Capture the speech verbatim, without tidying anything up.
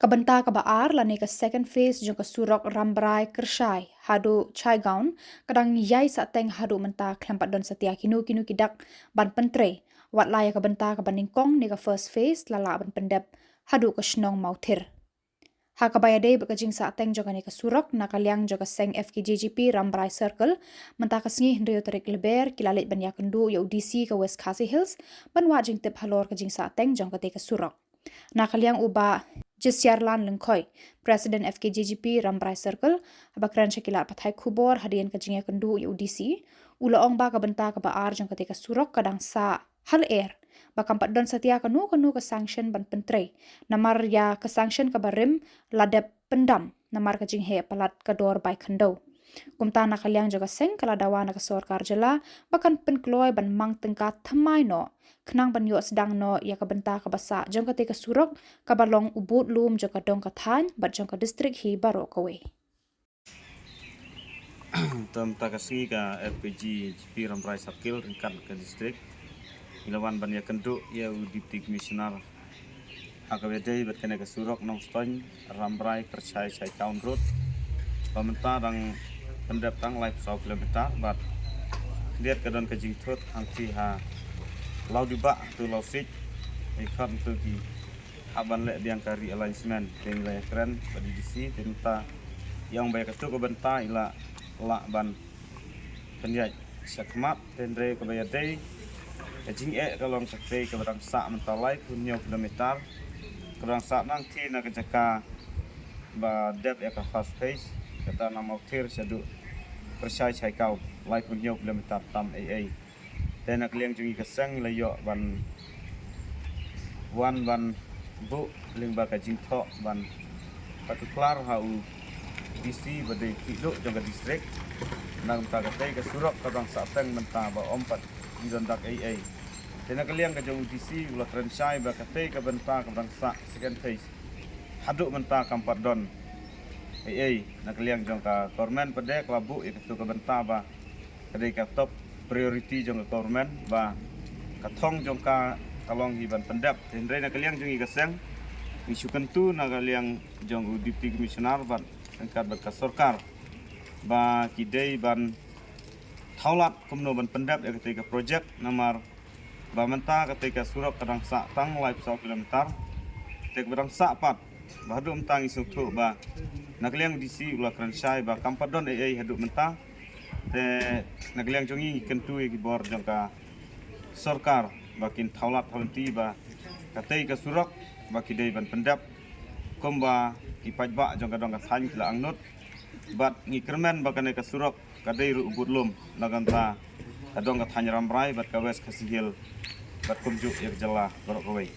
Ka bynta kaba ar lane ka second phase jong ka surok Rambrai Kyrshai haduh Chaigaon ka dang ïai sahteng haduh mynta khlem pat don satia kino kino ki dak ban pyntrei. Wat la ïa ka bynta kaba nyngkong ne ka first phase la lah ban pyndep haduh ka shnong Mawthir. Ha kaba ïadei bad ka jingsahteng jong kane ka surok, na ka liang jong ka seng F K J G P Rambrai Circle, mynta ka sngi hynriew tarik Lber ki la leit ban ïakynduh ïa u D C ka West Khasi Hills ban wad jingtip halor ka jingsahteng jong kate ka surok. Na ka liang u Bah Jesiarlan Lyngkhoi, President F K J G P Rambrai Circle, haba kren sha ki lad pathai khubor hadien ka jingïakynduh ïa u D C, u la ong ba ka bynta kaba ar jong kate ka surok ka dang sah ha lyer ba kam pat don satia kano kano ka sanction ban pyntrei. Namar ïa ka sanction kaba rim la dep pyndam namar ka jingheh palat ka dor bai khyndew. Kumta na ka liang jong ka seng ka la dawa na ka sorkar jylla ba kan pynkloi ban mang tyngka thymmai noh khnang ban ïoh sdang noh ïa ka bynta kaba sah jong kate ka surok kaba long u bud lum jong ka dong ka thaiñ bad jong ka district hi baroh kawei. Tam ta ka sngi ka F K J G P Rambrai Circle ryngkat ka district ngi la wan ban ïakynduh ïa u Deputy Commissioner ha kaba ïadei bad kane ka surok Nongstoiñ Rambrai Kyrshai Chaigaon Road ba mynta dang pyndep tang laiphew saw kilometer bad khyndiat ka don ka jingthut hangtei ha Lawdibah to Lawsij, i khot to ki hap ban leh biang ka realignment. Te ngi la ïakren bad i D C te mynta i ong ba ïa kato ka bynta i la lah ban pynïaid shakhmat. Te hynrei kaba ïadei ka jingeh ka long katei kaba dang sah mynta laiphew hynñiew kilometer kaba dang sah nangtei na ka jaka ba dep ïa ka first phase, kata na Mawthir shaduh Kyrshai Chaigaon, laiphew hynñiew kilometer tam ei ei. Te na ka liang jong ngi ka seng la ïoh ban wan ban buh lyngba ka jingthoh ban pyntuklar ha u D C ba dei u khlieh duh jong ka district. Na ka bynta katei ka surok ka dang sahteng mynta ba ym pat i don dak ei ei. Te na ka liang ka jong u D C u la kren shai ba katei ka bynta ka dang sah second phase haduh mynta kam pat don ei ei. Na ka liang jong ka government pat de ka la buh ïa kato ka bynta ba ka dei ka top priority jong ka government ba ka thong jong ka ka long hi ban pyndep. Te hynrei na ka liang jong ngi ka seng ngi shu kyntu na ka liang jong u Deputy Commissioner bad ryngkat bad ka sorkar ba ki dei ban thaw lad kumno ban pyndep ïa katei ka project namar ba mynta katei ka surok ka dang sah tang laiphew saw kilometer. Te kaba dang sah pat ba haduh mynta ngi sngewthuh ba na ka liang u D C u la kren shai ba kam pat don ei ei haduh mynta. Te na ka liang jong ngi ngi kyntu ïa ki bor jong ka sorkar ba kin thaw lad thaw lynti ba katei ka surok ba ki dei ban pyndep kumba ki paidbah jong ka dong ka thaiñ ki la angnud. Bad ngi kyrmen ba kane ka surok ka dei ruh u bud lum na ka bynta ka dong ka thaiñ Rambrai bad ka West Khasi Hills bad kumjuh ïa ka jylla baroh kawei.